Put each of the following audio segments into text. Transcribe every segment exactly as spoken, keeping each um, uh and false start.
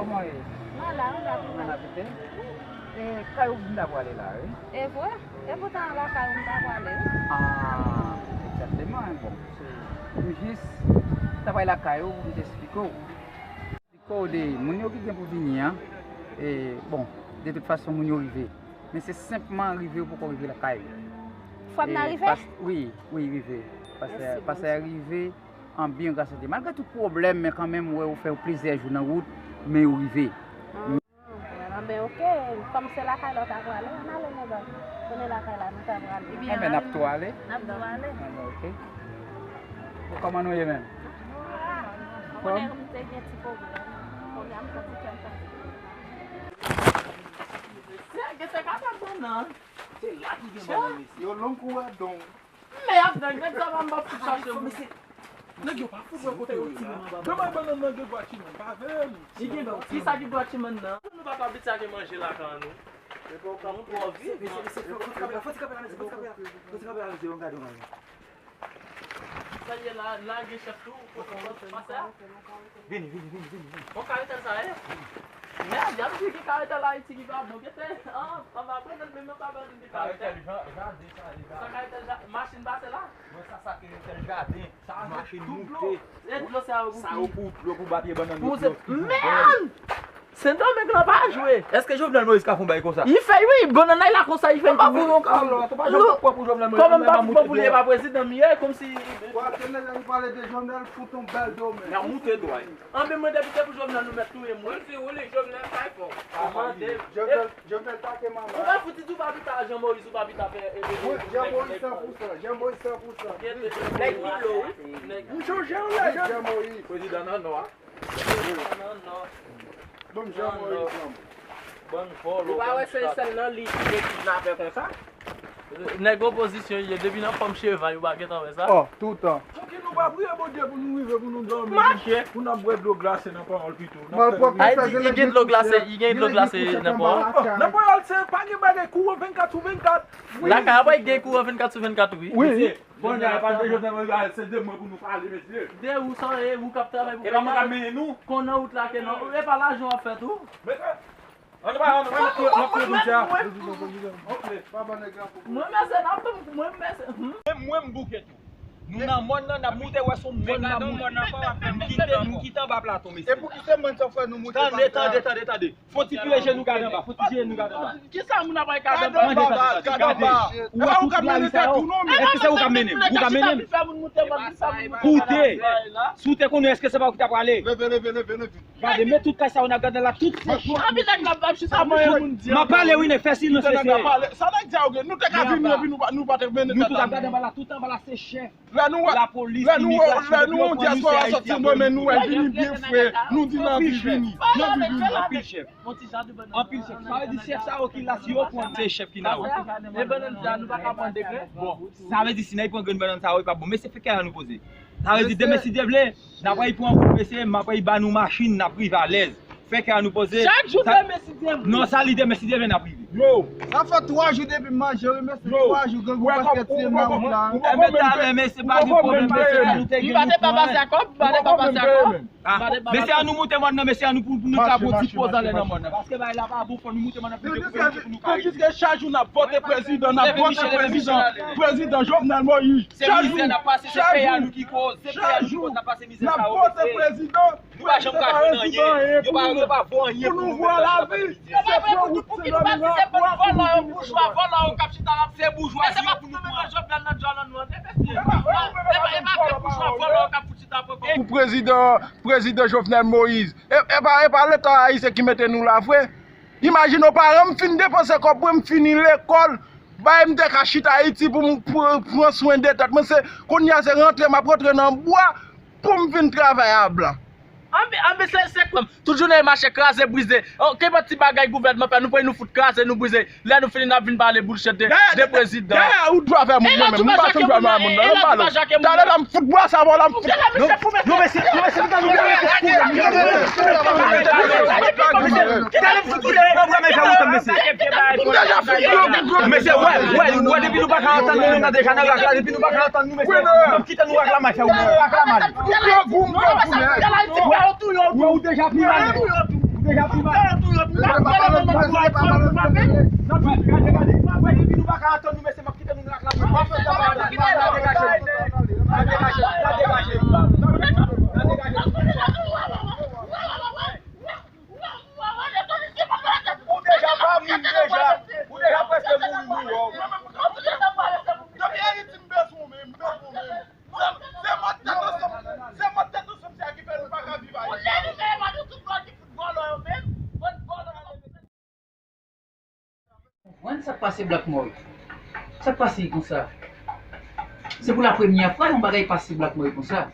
Kòman w ye? Mwen la, mwen la, mwen la. Mwen la, pete? E, kay ou m ta prale la, wi. E vre? E poutan lakay ou m ta prale, wi. Ah, egzakteman, bon. Se, m jis ta prale lakay ou pou m te esplike w. Kòde moun yo ki gen pou vini an, e, bon, de tout fason, moun yo rive. Men se senpman rive, yo poko rive lakay. Fò n a rive? Wi, wi, rive. Pastè, pastè a rive an byen, gras a Dye. Malgre tout pwoblèm, men kanmenm, ou wè, ou fè plizyè jou nan wout, men yo rive. Ah, ben, ok. Kòm se lakay la w ta prale, ann ale, medam. Konnen lakay la nou ta prale. Enben, n ap tou ale. N ap tou ale. Enben, ok. Bon, kòman nou ye menm? Ou konnen m te gen ti pwoblèm. Kounye a m santi kè m kontan. Gen te ka fè bon nan. Se la ki gen bannann, mesye. Yo long kou a don. Men y ap nèg, nèg sa pa m p ap fout chache moun. Nèg yo pa fout wè kote yo ti moun anba. Demen bannann nan gen dwa ti moun, pa vle li. Li gen dwa ti moun. Kisa ki dwa ti moun nan? Nou pa t abitye ak manje lakay nou. Nou twò vye. Mesye, mesye, fò, fò ti kanpe la, fò ti kanpe la, mesye, fò ti kanpe la, fò ti kanpe la, mesye, yon gade yon bagay. Sa ye la, lage chèf tou, pase a. Vini, vini, vini, vini, vini. Bon, karetèl sa ye? Mèd, y ap di ki karetèl Ayiti ki pa bon. Gete, an, an va pran nan menm pa ban nou de karetèl. Karetèl ja-, jaden sa ye la. Sa karetèl ja-, machin pase la? Mwen sa, sa karetèl jaden. Sa machin tout dlo. E dlo sa yo pou ki? Sa yo pou dlo, pou ba pye bannann yo. Mèd! Sendomeng lan pa jwe. Èske Jovenel Moïse ka fè yon bagay konsa? Li fè wi, bannann la konsa, li fè. Ou pa voye yon kalòt, ou pa janm pran pou Jovenel Moïse. Kòman m pa fout pran pou li, e pa prezidan m ye, kòmsi. Wa, tande lè li pale de Jovenel, fout yon bèl domèn. Nan moute dwa. Anben mwen depi se pou Jovenel nou mèt touye m wi. Mwen si ou li Jovenel pa fò. Jovenel, Jovenel take manman. Ou pa fout di tou pa pita Jean Moïse, ou pa pita fè. Wi, Jean Moïse san pou san, Jean Moïse san pou san. Nèg Milo wi. Nèg. M chonje w la, Jean Moïse. Prezidan nan nò a. Bann vòlò. Ou pa wè se sèl nan li ki gen kidnapè konsa? Nèg opozisyon ye, depi nan fòm cheval, ou pa gentan wè sa? Oh, toutan. Pouki nou pa priye Bondye pou nou rive, pou nou dòmi, mache, pou n ap bwè dlo glase nan pawòl pito? Ayiti, li gen dlo glase, li gen dlo glase nan pawòl. Nan pawòl, se pa gen bagay kouran vennkat sou vennkat. Lakay a pa gen kouran vennkat sou vennkat wi. Wi. Kounye a, pa de Jovenel Moïse, se de mwen pou nou pale, mesye. De ou sa, e ou k ap travay pou peyi a. E pa mwen k ap mennen nou. Konn nan wout la ke nan, e pa lajan w ap fè tou. Mesye, ann pa, ann pa, n ap tou, n ap tou, mesye. Mwen mèsè, n ap tou, mwen mèsè. Menm mwen m bouke tou. Nou nan mòn nan, n ap moute, wè se yon mòn n ap moute. M kite, m kite anba plato, mesye. E pou ki se mòn sa fè nou moute pa. Tande, tande, tande, tande. Fò ti vire je nou gade anba, fò ti vire nou gade anba. Kisa moun ap gade anba? Tande, tande, tande, gade. Ou wè tout lari sa yo? Èske se ou k ap mennen m? Ou k ap mennen m? Koute, si w te konnen èske se pa ou ki t ap prale? Leve, leve, leve, leve. Gade, men tout kay sa yo n ap gade la, tout se chèf. M ap pale wi, nèg, fè silans, mesye. Sa nèg di a, nou te ka vini epi nou pa, nou pa te mennen tèt ann. Nou tout ap gade anba la, tout anba la se chèf. Lè nou wè, lapolis, lè nou wè, lè nou wè yon dyaspora sòti Sendomeng, nou wè vini byen fre, nou di n anvi vini, n anvi vini. Anpil chèf. Anpil chèf. Sa vle di chèf sa yo ki la, si yo pran, se chèf ki nan yo. E bannann sa, nou pa ka pran dekrè? Bon, sa vle di si n al pran grenn bannann sa yo, e pa bon. Mesye, fè kè a nou poze. Sa vle di demen si Dye vle, n ap al pran wout, mesye, m ap al ba nou machin, n ap rive alèz. Fè kè a nou poze. Chak jou demen si Dye vle. Non, sa li demen si Dye vle n ap rive. Yo. Sa fè twa jou depi m manje wi, men se twa jou grangou paske ti m nan wout la. Enben talè, men se pa gen pwoblèm, men se sa nou te gen nou pran. Li pa te pa pase a kòb, li pa te pa pase a kòb. Ah, mesye, ann nou moute mòn nan, mesye, ann nou pou, pou nou ka pran ti poz anlè nan mòn nan. Paske bagay la pa bon, fò nou moute mòn nan pi de pou nou ka rive. Tandis ke chak jou n ap vote prezidan, n ap vote prezidan, prezidan Jovenel Moïse. Chak jou, chak jou, chak jou, n ap vote prezidan. Nou pa janm ka jwenn anyen. Yo pa, yo pa vo anyen pou nou, pou nou vwa lavi. Se pou nou, pou nou pati, se pou vòlò yo, boujwa, vòlò yo k ap chita la. Se boujwazi yo pou nou pran. Pou prezidan, prezidan Jovenel Moïse. E, e pa, e pa Leta ayisyen ki mete nou la vre. Imajine w, paran m fin depanse kòb mwen, m fini lekòl, bay m te ka chita Ayiti pou m pr-, pran swen de tèt mwen. Se, kounye a se rantre m ap rantre nan bwa pou m vin travay a blan. Anben, anben, se, se kòm tout jounen yo mache kraze, brize. Oh, kenpòt ti bagay gouvènman fè, nou pran nou fout kraze, nou brize. Lè nou fini, n ap vin pale boulshit de, de prezidan. Dayè, ou dwe fè moun mwen menm. M pa janm dwe fè moun nan, m pale. Talè la, m fout bwa sa vòlè, m fout. Non, mesye, non, mesye, nou gade, nou gade. Talè m fout koulè nan bwa, mesye, ou tann, mesye. Mesye, wè, wè, wè, depi nou pa ka antann nou, nou nan deja nan rak la, depi nou pa ka antann nou, mesye, n ap kite nou rak la, mache, ou nan rak la, male. Wè, ou deja pi mal. Deja pi mal. Gade, gade, gade. Mwen, depi nou pa ka antann nou, mesye, m ap kite nou nan lak la. Degaje, degaje, degaje. Ou deja pa moun deja. Ou deja prèske mouri, mouri. Depi Ayiti, m bezwen w menm, m bezwen w menm. Se, se mòd tèt ansanm, se mòd tèt ansanm sa ki fè nou pa ka viv Ayiti. Konprann sa k pase Black Moy? Sa k pase konsa? Se pou la premyè fwa yon bagay pase Black Moy konsa.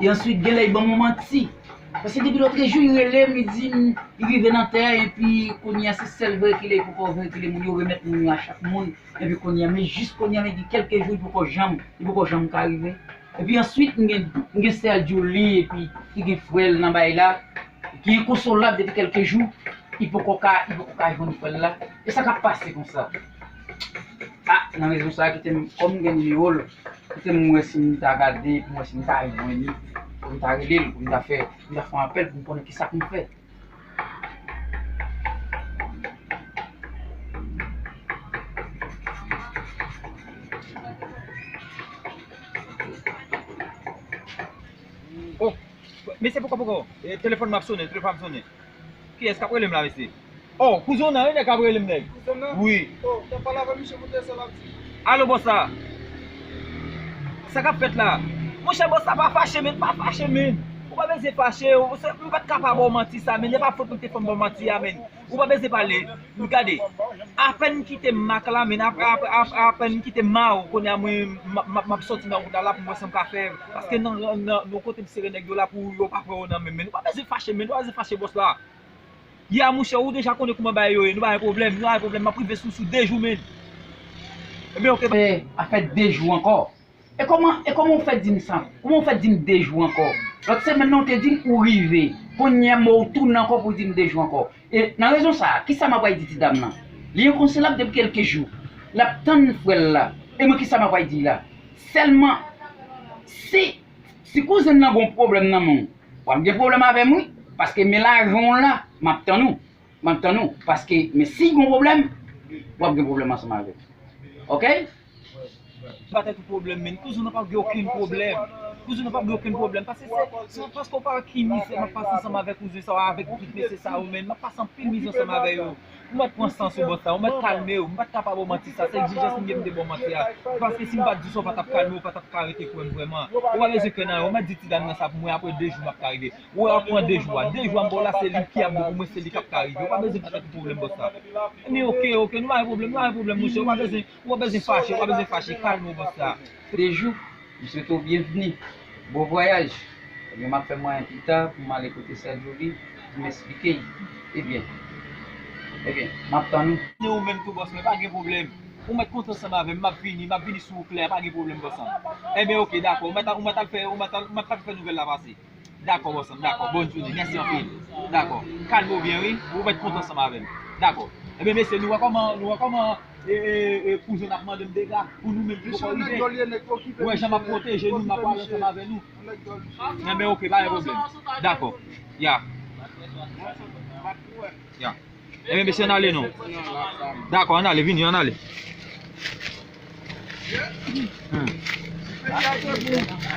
E answit, genlè, li ban m yon manti. Paske depi lòtrejou, li rele m, li di m, li rive nan tè a, epi kounye a, se sèl vre ki le, li poko vre ki le moun yo remèt moun yo a chak moun. Epi kounye a, men jis kounye a, men gen kèlke jou, li poko janm, li poko janm ka rive. Epi answit, m gen, m gen sè Julie, epi ki gen frè l nan bay la, ki enkonsolab depi kèlke jou, li poko ka, li poko ka jwenn frè l la. E sa k ap pase konsa? A, nan rezon sa a, kite m, kòm m gen nimewo l, kite m wè si m ta gade, pou m wè si m ta jwenn li, pou m ta rele l, pou m ta fè, pou m ta fè yon apèl, pou m konnen kisa pou m fè. Oh, mesye, poko, poko. E, telefòn m ap sonnen, telefòn m ap sonnen. Kiyès k ap rele m la, mesye? Oh, kouzen w nan, wi, nèg k ap rele m, nèg. Kouzen m nan? Wi. Oh, w t ap pale avè misye pou tande sa l ap di. Alo, bòs la. Sa k ap fèt la? Monchè, bòs la, pa fache, men, pa fache, men. Ou pa bezwen fache, ou, se, m pa t ka pa ba w manti sa, men. E pa fòt mwen ki te fè m ba w manti a, men. Ou pa bezwen pale. Gade, apèn m kite Mak la, men, apre, apre, apre, apèn m kite Maw, kounye a mwen, m, m, m ap sòti nan wout la, la pou m wè sa m ka fè. Paske nan, nan, nan kote m sere nèg yo la pou yo pa pran yo nan men m, men. Ou pa bezwen fache, men. Ou pa bezwen fache, bòs la. Ya, monchè, ou deja konnen kouman bagay yo ye. Nou pa gen pwoblèm, nou pa gen pwoblèm. M ap rive sou, sou de jou, men. Ebyen, oke. Fè, a fè de jou ankò. E kòman, e kòman w fè di m sa? Kòman w fè di m de jou ankò? Lòt semèn nan, w te di m ou rive. Kounye a, men w tounen ankò pou w di m de jou ankò. E nan rezon sa a, kisa m ap pral di ti dam nan? Li enkonsolab depi kèlke jou. L ap tann frè l la. E mwen, kisa m ap pral di la? Sèlman, si, si kouzen nan gon pwoblèm nan men w, w ap gen pwoblèm avè m, wi. Paske men lajan w la, m ap tann ou. M ap tann ou. Paske, men si gon pwoblèm, w ap gen pwoblèm ansanm avè m. Oke? Ba tèt ou pwoblèm, men. Kouzen nan p ap gen okenn pwoblèm. Kouzen nan p ap gen okenn pwoblèm. Paske se, se paske w pa wè ki mizè m ap pase ansanm avèk kouzen sa yo, avèk tout mesye sa yo, men. M ap pase anpil mizè ansanm avè yo. Ou mèt pran sans ou, bòs la. Ou mèt kalme w. M pa t ka pa ba w manti sa. Se egzijans m gen pou m te ba w manti a. Paske si m pa t di sa, w pa t ap kalme, w pa t ap ka rete kwè m vrèman. Ou pa bezwen kwè nan yo. Ou mèt di ti dam nan sa pou mwen, apre de jou m ap ka rive. Ou wè, w ap pran de jou a. De jou a m ba w la, se li ki ap bon pou mwen, se li k ap ka rive. Ou pa bezwen ba tèt ou pwoblèm, bòs la. Men oke, oke, nou pa gen pwoblèm, nou pa gen pwoblèm, monchè. Ou pa bezwen Ou pa bezwen fache, ou pa bezwen fache, kalme w, bòs la. De jou, m swete w byenvni. Bon vwayaj. Ebyen, m ap fè mwayen pita pou m ale kote sè Joly, pou m esplike l. Ebyen, ebyen, m ap tann ou. Ni ou menm tou, bòs mwen, pa gen pwoblèm. Ou mèt konte ansanm avè m, m ap vini, m ap vini sou ou klè, pa gen pwoblèm, bòs mwen. Ebyen, oke, dakò, ou mèt al, ou mèt al fè, ou mèt al, ou mèt al fè nouvèl la pase. Dakò, bòs mwen, dakò. Bòn jounen, mèsi anpil. Dakò. Kalme w byen, wi. Ou mèt konte ansanm avè m. Dakò. Ebyen, mesye, nou wè kòman, nou wè kòman, e, e, e, kouzen ap mande m dega pou nou menm ki poko rive. Ou wè jan m ap pwoteje nou, m ap pale ansanm avè nou. Ebyen, oke, pa gen pwoblèm. Dakò. Ya. Ya. Ebyen, mesye, ann ale non. Dakò, ann ale, vini, ann ale. Hmm.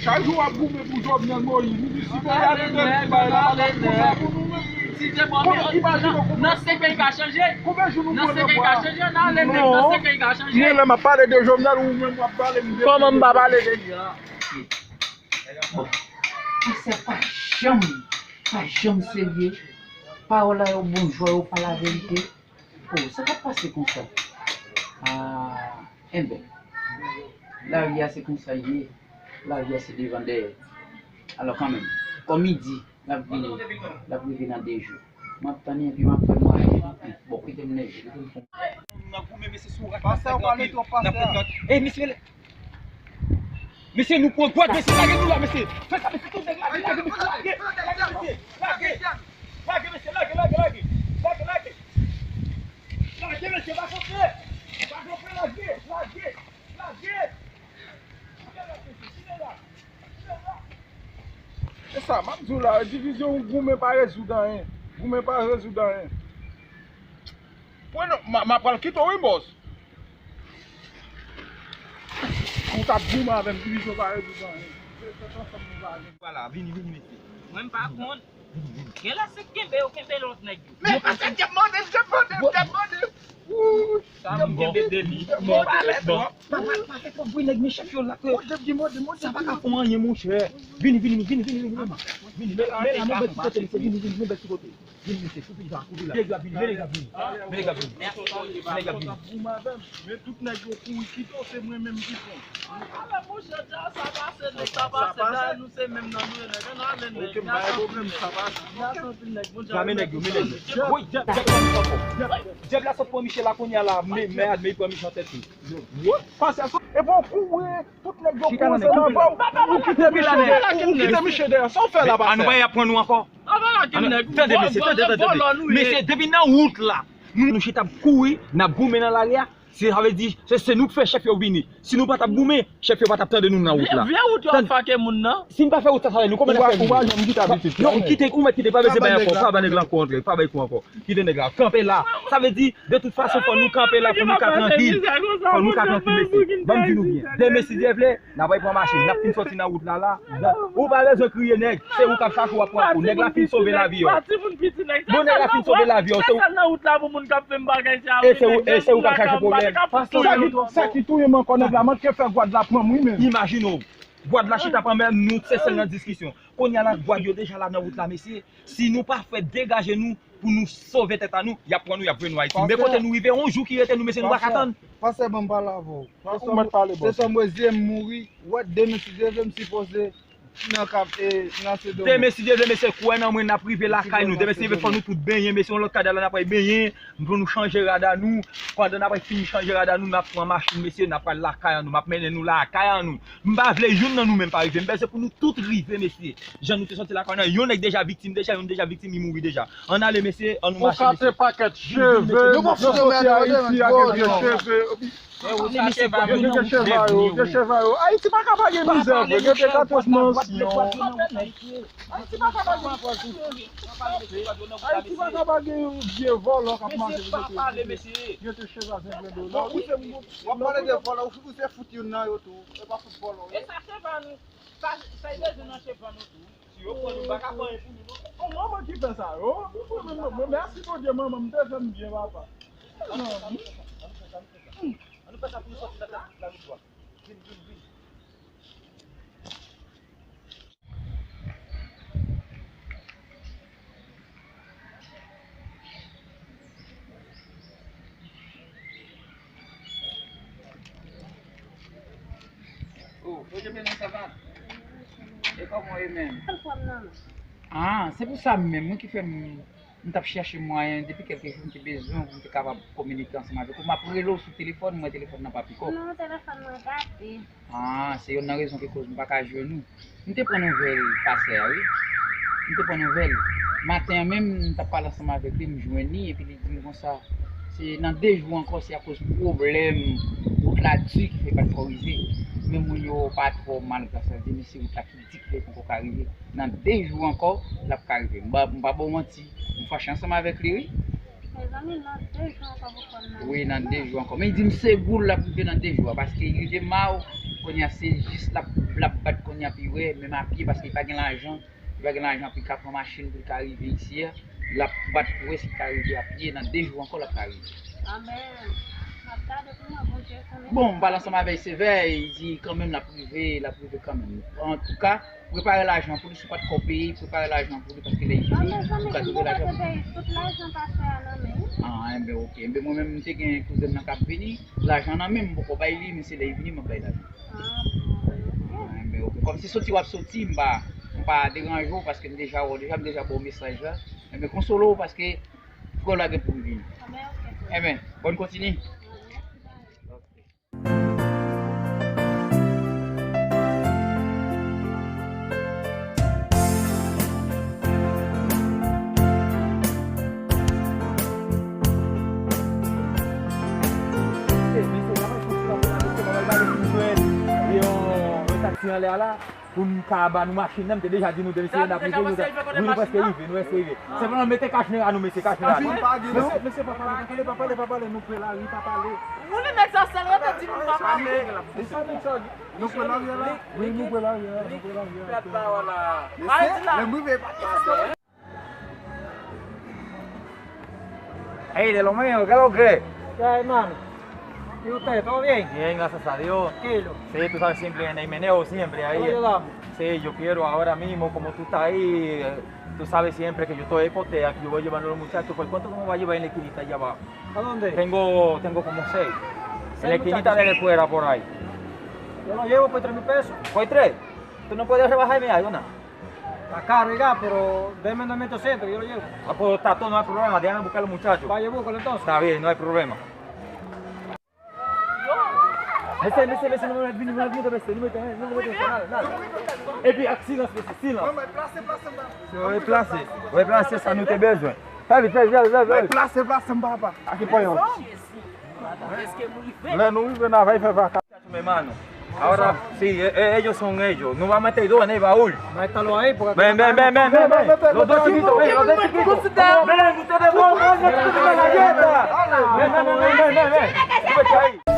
Chak jou w ap goumen pou Jovenel Moïse. Nou di si peyi a te debyen, bay la pa t ap konsa pou nou menm. Konbyen, imajine w konbyen, nan se peyi ka chanje. Konbyen jou nou pran nan pwa a? Nan se peyi ka chanje, ann ale, nèg, nan se peyi ka chanje. Non. Mwen lè m ap pale de Jovenel, ou menm w ap pale m de... Kòman m pa pale de li a? Bon, mesye pa janm, pa janm serye. Pawòl la yo bon jwè, yo pa laverite. Oh, sa k ap pase konsa? Ah, enben, lari a se konsa l ye. Lari a se devan dèyè. Alò kanmenm, kòm li di, l ap vini, l ap rive nan de jou. M ap tann li epi m ap fè mwayen. Bon, kite m leve, kite m fè... N ap goumen, mesye, sou rak. Pastè, ou pale twòp, pastè. N ap pran... Eh, mesye, mesye, nou pran gwad, mesye, lage nou la, mesye. Fè sa, mesye, tout nèg lage, lage, mesye, lage, lage, mesye. Lage, lage, mesye, lage, lage, lage. Lage, lage. Lage, mesye, pa kanpe. Pa kanpe, lage, lage, lage. Lage, lage, mesye, kite la. Kite la. E sa, m ap di w la, divizyon ou goumen pa rezoud anyen. Goumen pa rezoud anyen. Pwen non, m a pral kite w wi, bòs. Ou t ap goumen avè m, divize w pa rezoud anyen. Se tèt ansanm nou pa gen. Vwala, vini, vini, mesye. Mwen m pa konn. Gen lè se kenbe yo kenbe lòt nèg yo. Men pa sa, m t ap mande, m t ap mande, m t ap mande. Sa m kenbe de li. Bon, bon. Pa, pa, pa fè twòp bri, nèg, men chèf yo la ke sa pa ka fè anyen, monchè. Vini, vini, vini, vini, vini, vini. Vini, men, men la, nou bèl ti kote, mesye, vini, vini, nou bèl ti kote. Vini, mesye, koupi la, koupi la. Nèg la vini, men nèg la vini. Men nèg la vini. Men nèg la vini. Men tout nèg yo kouri kite w, se mwen menm ki pran. Alè, monchè, dja sa pase, nèg, sa pase, dayè nou se menm nan nou ye, nèg, ann ale, nèg. Ok, m pa gen pwoblèm, sa pase. Dja santi nèg, bon, dja men nèg yo, men nèg yo. Woy, dyab, dyab la sot pran ankò. Dyab la sot pran Michel la kounye a la, men, men, men, li pran Michel tèt li. Woy, pase a sot. Epi w kouri, tout nèg yo kouri, se nòmal. Ou kite Michel dèyè, ou kite Michel dèyè, sa w fè la, pase? An nou pa y ap pran nou ankò. Tande, mesye, tande, tande, tande. Mesye, depi nan wout la, nou, nou chita ap kouri, n ap goumen nan lari a. Se, sa vle di, se, se nou k fè chèf yo vini. Si nou pa t ap goumen, chèf yo pa t ap tande nou nan wout la. Vye wout yo ap fake moun nan. Si n pa fè wout sa, sa vle nou kòman n ap fè vini? Ou pa janm kite abitid sa, non, kite, ou mèt kite, pa bezwen bay ankò, pa ba nèg la kou ankò, pa bay kou ankò. Kite nèg la, kanpe la. Sa vle di, de tout fason, fò nou kanpe la, fò nou ka trankil. Fò nou ka trankil, mesye. Ban m di nou byen. Demen, si Dye vle, n ap al pran machin, n ap fin soti nan wout la, la. Ou pa bezwen kriye, nèg. Se ou k ap chache, w ap pran kou. Nèg la fin sove lavi yo. Bon, nèg la fin sove lavi yo. Se ou. E se ou, e se ou k ap chache pwoblèm. Sa ki, sa ki touye m ankò, nèg la manke fè gwad la pran m, wi, men. Imajine w. Gwad la chita pran men nou, se sèl nan diskisyon. Kounye a la, gwad yo deja la nan wout la, mesye. Si nou pa fè degaje nou, pou nou sove tèt a nou, y ap pran nou, y ap voye nou Ayiti. Men kote nou rive, yon jou ki rete nou, mesye, nou pa ka tann. Pastè, pastè, ban m pale avè w. Ou mèt pale, bòs. Se sa m wè, zye m mouri. Wè, demen, si Dye vle, m sipoze nan kap, e, nan Sendomeng. Demen, si Dye vle, mesye, kwè nan mwen, n ap rive lakay nou. Demen, si Dye vle, fò nou tout benyen, mesye, yon lòt kadal la, n ap al benyen, pou nou chanje rad a nou. Pandan n ap al fini chanje rad a nou, n ap pran machin, mesye, n ap pral lakay an nou. M ap mennen nou lakay an nou. M pa vle youn nan nou menm pa rive. M bezwen pou nou tout rive, mesye. Jan nou te soti lakay nan, yon nèg deja viktim deja, yon deja viktim, li mouri deja. Ann ale, mesye, ann nou mache, mesye. Ou kate pakèt cheve, nou soti Ayiti ak vye cheve. Yo te cheve a yo, te cheve a yo. Ayiti pa ka pa gen mizè vre, yo te ka tout mansyon. Ayiti pa ka pa gen, Ayiti pa ka pa gen yon vye vòlò k ap mache pou kote. Yo te cheve a senk mil dola. Wi, se moun. W ap pale de vòlò, ou se fout youn nan yo tou. E pa fout vòlò. E sa cheve a nou. Sa, sa y bezwen nan cheve nou tou. Si yo pran nou, pa ka fè anyen pou nou, non. O, manman ki fè sa, yo. Mwen, mwen, mwen, mèsi Bondye, manman, m te fè m byen, papa. Ann fè sa, ann fè sa, ann fè sa, ann fè sa. Ann fè sa pou nou sòti nan tèt la, nou dwa. Vin, vin, vin. Oh, bonjou, Belen, sa va? E kòman w ye menm? Anfòm, non. Ah, se pou sa menm, wi, ki fè m, m t ap chèche mwayen depi kèlke jou, m te bezwen w pou m te kapab kominike ansanm avèk ou. M ap rele w sou telefòn, m wè telefòn nan pa pikòp. Non, telefòn mwen gate. Ah, se youn nan rezon ki koz m pa ka jwenn ou. M te pran nouvèl pastè a, wi. M te pran nouvèl. Maten an menm, m t ap pale ansanm avèk li, m jwenn li, epi li di m konsa, se nan de jou ankò, se akoz pwoblèm wout la di ki fè l pa t ko rive. Men moun yo pa twò mal, gras a Dye, men se wout la ki di ki fè l poko ka rive. Nan de jou ankò, l ap ka rive. M pa, m pa ba w manti, m fache ansanm avèk li, wi. Mezanmi, nan de jou ankò pou fò l nan. Wi, nan de jou ankò. Men li di m se gou l ap rive nan de jou a, paske li rive Maw, kounye a se jis l ap, l ap bat kounye a pou l wè, menm a pye, paske li pa gen lajan, li pa gen lajan pou l ka pran machin pou l ka rive isi a, l ap bat pou wè si l ka rive a pye, nan de jou ankò l ap ka rive. Amèn. M ap gade pou mwen, Bondye konnen. Bon, m pale ansanm avè l sevè, li di kanmenm l ap rive, l ap rive kanmenm. Antouka, prepare lajan pou li, si w pa t ko peye, prepare lajan pou li, paske lè li vini, ou ka jwenn lajan pou li. Tout lajan pastè a nan men. Ah, enben, ok. Enben, mwen menm, m te gen kouzen m nan k ap vini, lajan nan men m, m poko bay li, men se lè li vini, m ap bay lajan. Ah, bon, ok. Ah, enben, ok. Kòm se soti w ap soti, m pa, m pa deranje w, paske m deja wè w deja, m deja ba w mesaj la. Enben, konsole w, paske frè w la gen pou l vini. Enben, ok, frè. Enben, bòn kontini. Ah, mèsi, bye. Ok. Anlè a la, pou n ka ba nou machin nan, m te deja di nou depi se n ap rive, nou ta, wi, nou prèske rive, nou prèske rive. Senpleman mete kach nan nou, mesye, kach nan nou. Mesye, mesye, pa pale, pa pale, pa pale, pa pale, nou pre lari, pa pale. Ou li nèg sa sèl, rete di nou pa pale. Mesye, nou pre lari a la. Wi, nou pre lari a, nou pre lari a. Mesye, lè m rive, pa pale. Hey, de lo mío, ¿qué es lo que? ¿Qué hay, hermano? ¿Y usted, todo bien? Bien, gracias a Dios. Tranquilo. Sí, tú sabes, siempre en el meneo, siempre ahí. ¿Cómo ayudamos? Sí, yo quiero ahora mismo, como tú estás ahí, eh, tú sabes siempre que yo estoy ahí por ti, aquí yo voy llevando a los muchachos. ¿Por cuánto tú me vas a llevar en la esquinita allá abajo? ¿A dónde? Tengo, tengo como seis. En la esquinita de la escuela, por ahí. Yo lo llevo por tres mil pesos. ¿Por tres? ¿Tú no puedes rebajarme algo, nada? Está caro, oiga, pero deme doscientos, que yo lo llevo. Ah, pues está todo, no hay problema, déjame buscar a los muchachos. Vaya, búscalo entonces. Está bien, no hay problema. Mesye, mesye, mesye, nou mèt vini, nou mèt vini, mesye, nou mèt, nou mèt, nou mèt, epi ak silans, mesye, silans. Yo, replase, replase sa nou te bezwen. Fè vit, fè vit, fè vit, fè vit. Plase, plase m, papa. Ak ponyèt. Lè nou rive, n a fè vaka. Mi hermano. Ahora sí, e- e- ellos son ellos. No va a meter dos en el baúl. Métalo ahí, porque aquí ven, ven, ven, ven, ven, ven. Los dos chiquitos, ven, los dos chiquitos. Ven, ustedes dos, ven, ven, ven, ven, ven. Ven, ven, ven, ven, ven, ven. Súbete ahí.